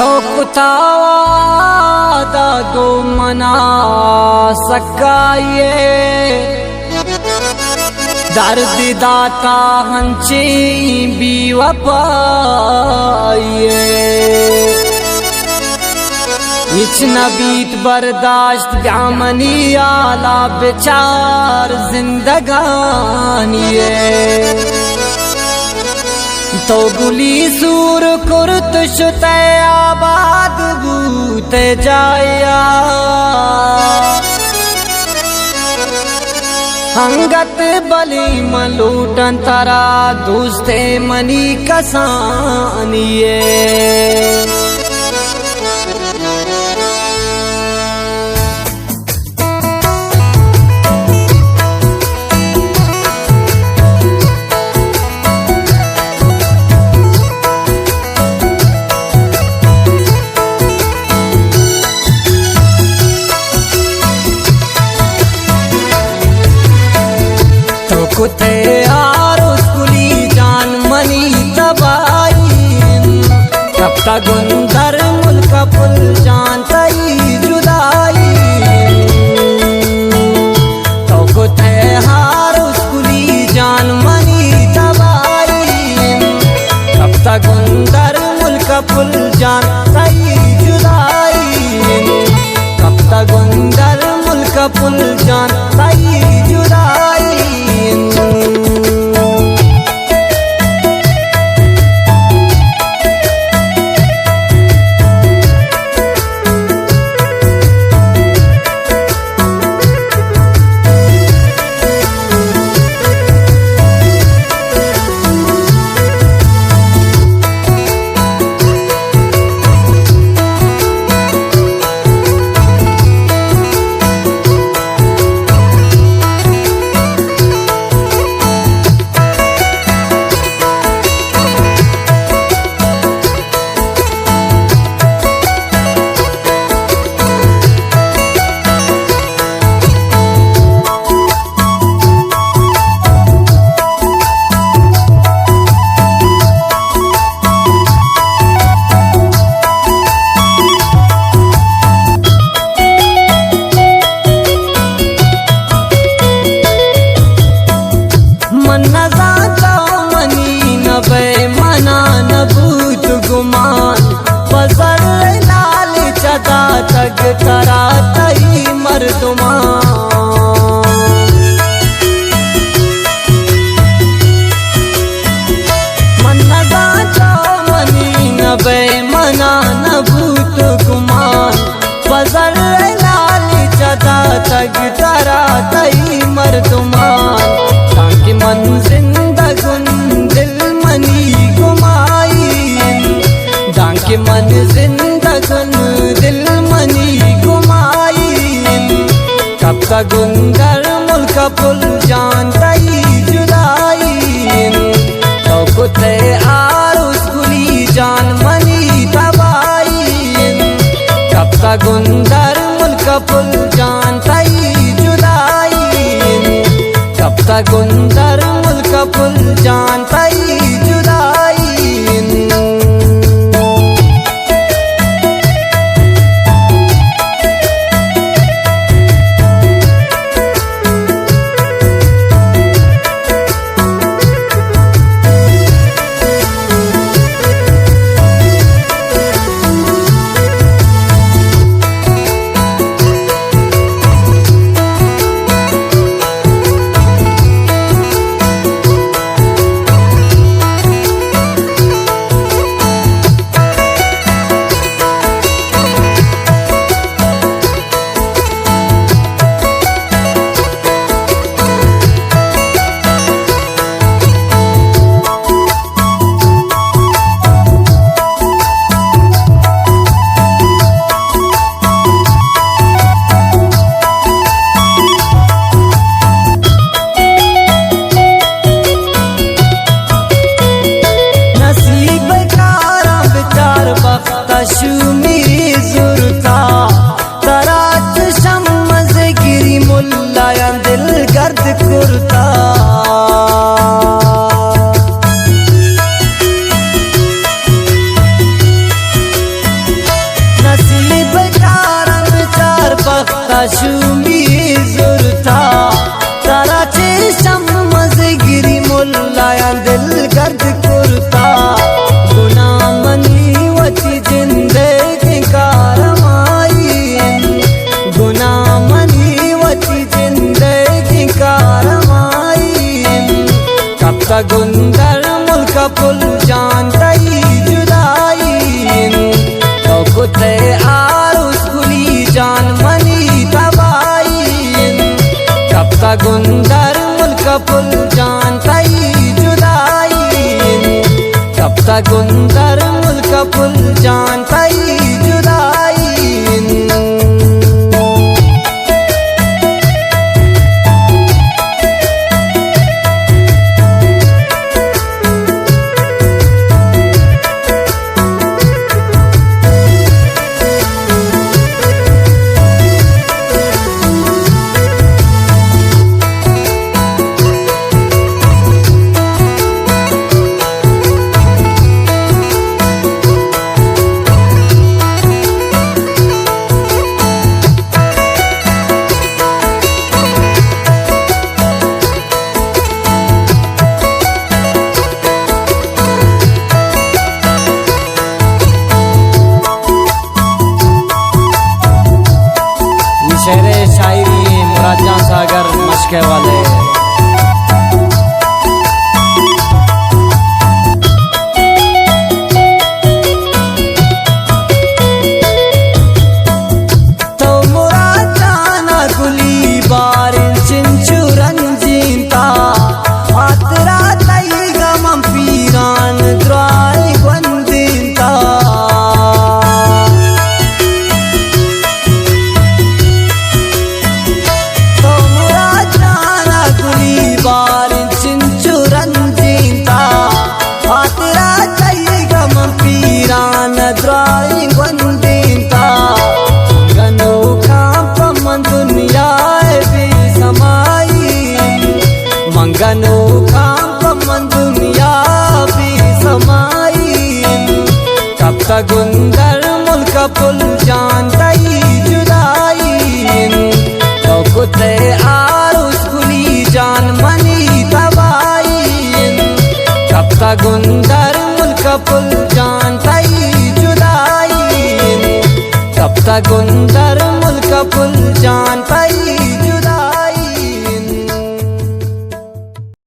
تو کتا وعدہ گوں منا سکائیے، درد داتا ہنچیں بے وفائیے۔ ہچ نہ بیت برداشت، بیا منی حالا بچار زندگانی ءَ۔ تو گلی سور کرت شتئے آباد بوتئے جایا۔ انگت بلے من لوٹاں ترا دوست منی کسانی ءَ۔ تو کتئے آروس گلی جان منی تباہی، کپتگ اندر ملک پل جان تئی جدائی۔ تو کتئے آروس گلی جان منی تباہی، کپتگ اندر ملک پل جان تئی جدائی۔ کپتگ اندر ملک پل جان تئی جدائی۔ من نزانتاں منی نبئے، منا نبوت گمان، پہ زر لالچ داتگ ترا تئی مردمان۔ من نزانتاں منی نبئے، منا نبوت گمان، پہ زر لالچ داتگ ترا تئی مردمان۔ دانکہ من زندگ اوں دل منی گمائی، دانکہ من زندگ اوں دل منی گمائی۔ کپتگ اوں در ملک پل جان تئی جدائی۔ تو کتئے آروس گلی جان منی تباہی۔ کپتگ اوں در ملک پل جان تئی جدائی۔ کپتگ اوں در ملک پل جان تئی جدائی۔ نصیب کاراں بچار بخت شومی زرتا، ترا چشم مزگری ملایاں دل گرد کرتا۔ شومی زرتا، ترا چہ شم مزگری ملایاں دل گرد کرتا۔ گناہ منی وتی جندے کہ کارمائی، گناہ منی وتی جندے کہ کارمائی۔ کپتہ گوں در ملک پل جان تئی جدائی انت، تو کتئے آروس گلی جان منی تباہی انت۔ کپتہ گوں در ملک پل جان تئی جدائی انت، کپتہ گوں در ملک پل جان تئی جدائی انت۔ اے شعر ءِ شاعری مراد جان ساگر مشکے والے۔ تو مراد جان ءَ گلی باریں چنچو رنجینتا، ہاترا تئی گم پیران درائی گوندینتا۔ تو مراد جان ءَ گلی باریں چنچو رنجینتا، ہاترا تئی گم پیران درائی گوندینتا۔ گنوکاں پہ من دنیا ءِ بے سمائی، من گنوکاں پہ من دنیا بے سمائی۔ کپتہ گوں در ملک پل جان تئی جدائی انت، تو کتئے آروس گلی جان منی تباہی انت۔ کپتہ گوں در ملک پل جان تئی جدائی انت، کپتہ گوں در ملک پل جان تئی